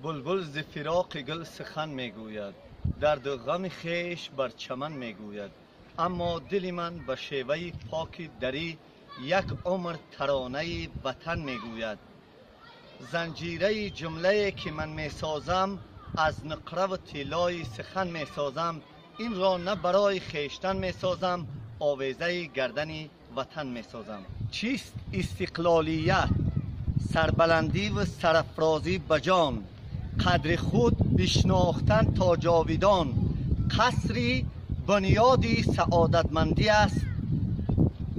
Булбул зи фироқи гул сухан мегӯяд, дарду ғами хеш бар чаман мегӯяд. Аммо дили ман ба шеваи поки дарӣ як умр таронаи ватан мегӯяд. Занҷираи ҷумлае ки ман месозам, аз нуқраву тиллои сухан месозам. Инро на барои хештан месозам, овезаи гардани ватан месозам. Чист истиқлолият? Сарбаландиву сарафрозӣ ба ҷон, қадри худ бишнохтан то ҷовидон. Қасри бунёди саодатмандӣ аст,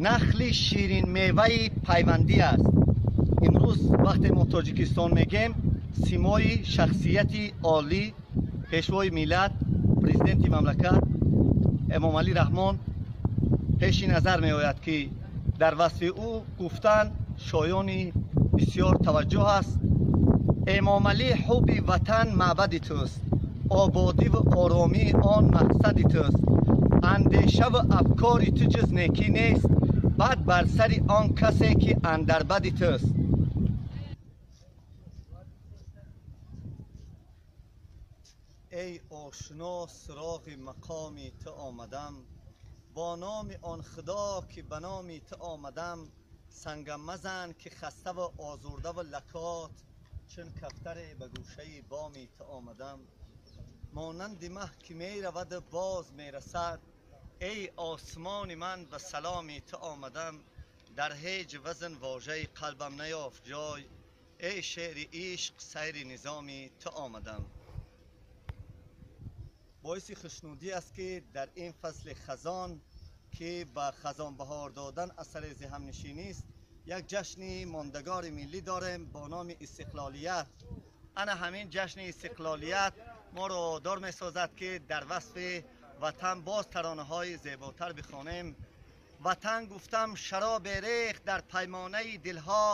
нахли ширинмеваи пайвандӣ аст. Имрӯз вақте мо Тоҷикистон мегем, симои шахсияти олӣ, пешвои миллат, президенти мамлакат Эмомалӣ Раҳмон пеши назар меояд, ки дар васфи ӯ гуфтан шоёни бисёр таваҷҷӯҳ аст. Эмомалӣ, ҳубби ватан маъбади туст, ободиву оромии он мақсади туст. Андешаву афкори ту ҷуз некӣ нест, бад бар сари он касе ки андар бади туст. Эй ошно, суроғи мақоми ту омадам, бо номи он худо ки ба номи ту омадам. Сангам мазан ки хаставу озурдаву лакот, чун кафтаре ба гӯшаи боми ту омадам. Монанди маҳ ки мераваду боз мерасад, эй осмони ман ба саломи ту омадам. Дар ҳеҷ вазн вожаи қалбам наёфт ҷой, эй шеъри ишқ сайри низоми ту омадам. Боиси хушнудӣ аст, ки дар ин фасли хазон, ки ба хазон баҳор додан асари зиҳамнишинист, як ҷашни мондагори миллӣ дорем бо номи истиқлолият. Ана ҳамин ҷашни истиқлолият моро водор месозад, ки дар васфи ватан боз таронаҳои зеботар бихонем. Ватан гуфтам шаробе рехт дар паймонаи дилҳо,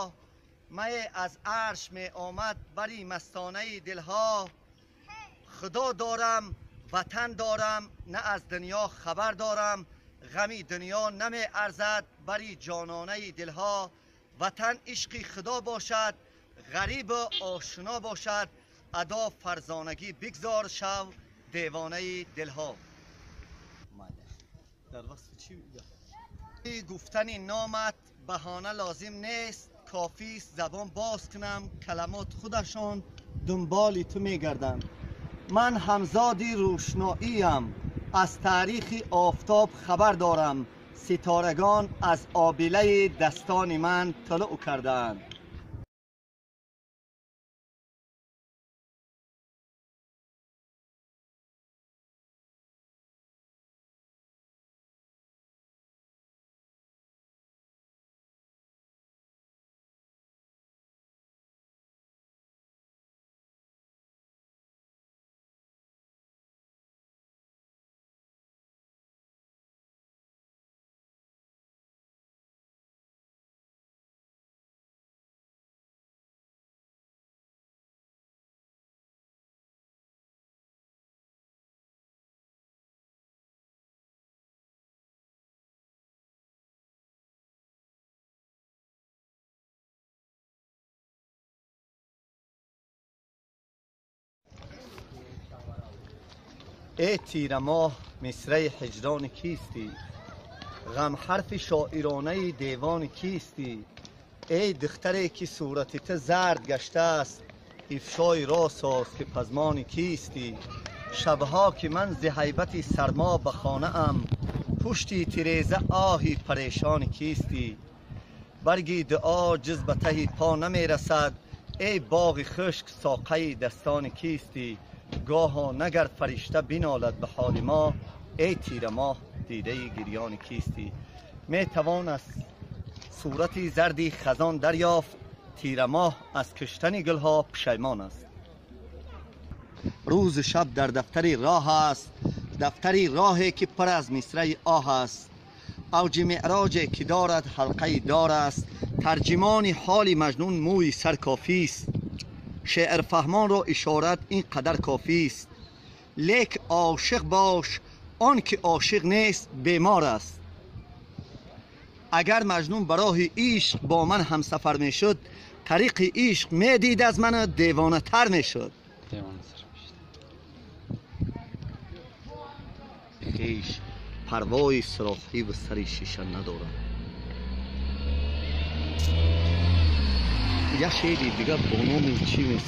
мае аз арш меомад бари мастонаи дилҳо. Худо дорам, ватан дорам, на аз дунё хабар дорам, ғами дунё намеарзад бари ҷононаи дилҳо. Ватан ишқи худо бошад, ғарибу ошно бошад, адо фарзонагӣ бигзор шав девонаи дилҳо. Дар васфи чӣ гуфтани номат баҳона лозим нест, кофист забон боз кунам, каламот худашон дунболи ту мегарданд. Ман ҳамзоди рӯшноиям, аз таърихи офтоб хабар дорам, ситорагон аз обилаи дастони ман тулӯъ кардаанд. Эй тирамоҳ, мисраи ҳиҷрони кистӣ? Ғам ҳарфи шоиронаи девони кистӣ? Эй духтаре ки сурати ту зард гаштааст, ифшои роз соз ки пазмони кистӣ? Шабҳо ки ман зи ҳайбати сармо ба хонаам, пушти тиреза оҳи парешони кистӣ? Барги дуо ҷуз ба таҳи по намерасад, эй боғи хушк соқаи дастони кистӣ? Гоҳо нагар фаришта бинолад ба ҳоли мо, эй тирамоҳ дидаи гирёни кистӣ? Метавон аз сурати зарди хазон дарёфт, тирамоҳ аз киштани гулҳо пушаймон аст. Рӯзу шаб дар дафтари роҳ аст, дафтари роҳе ки пур аз мисраи оҳ аст. Авҷи меъроҷе ки дорад ҳалқаи дор аст, тарҷимони ҳоли маҷнун мӯи сар кофист. Шеърфаҳмонро ишорат ин қадар кофист. Лек ошиқ бош, он ки ошиқ нест бемор аст. Агар маҷнун ба роҳи ишқ бо ман ҳамсафар мешуд, тариқи ишқ медид аз ману девонатар мешуд. Девона сар мешид. Хеш парвои сироҳӣ ва сари шиша надорад. Як шеъри дигар бо номи чӣ?